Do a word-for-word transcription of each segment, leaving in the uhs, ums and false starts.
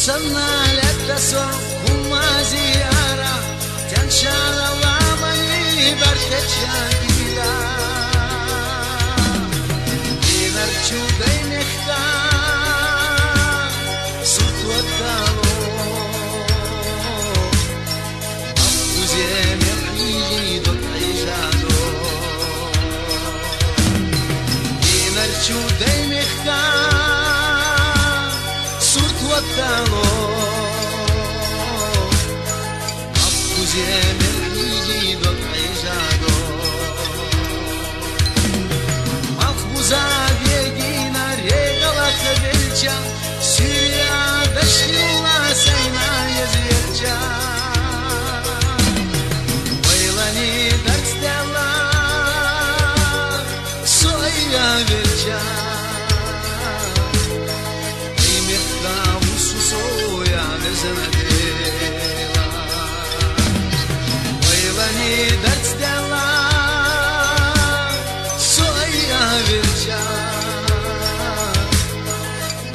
Санна летта со хумази ара, тяншала ламани бартеча гила. Динар чудай мехта сутватало. Ах, куземе хили дот хижадо. Динар чудай мехта сутватало. Ах, куземе хили дот хижадо. Малхбуза вегина регала хавелча, Сирия дашнила сайна язверча. Вайлани дарцдела соя велча. Ай мехка усу соя везна дела. Вайлани дарцдела соя велча.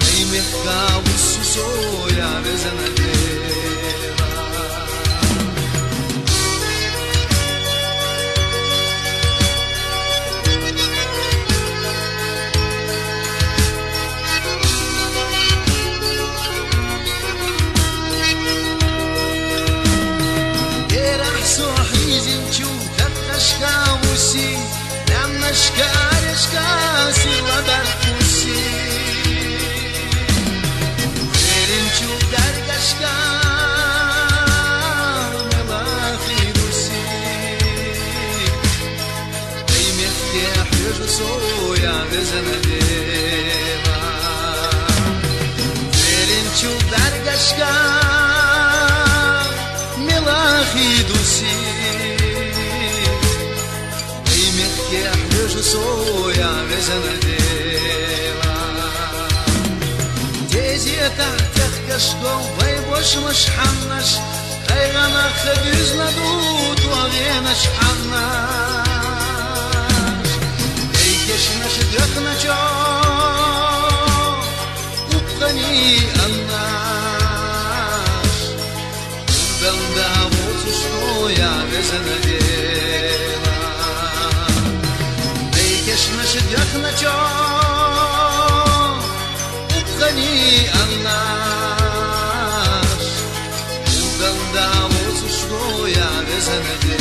Ай мехка усу соя везна дела. Ерах со хизинчу тахкашка муси, лямнашка аришка сила даркуси. Веринчу даргашка мелахи дуси. Ай мехке хьежу соя везна дела. Веринчу даргашка мелахи дуси. Ай мехке хьежу соя везна дела. Тезета техкашго вай бошмаш ханнаш, Къайгъана хадюзна ду туагъена чхьаннаш. Эй кешнаш дехначо, упхани аннаш. Дам да воцушко я везна дела. Эй кешнаш дехначо, упхани аннаш. Уданда воцушко я везна де.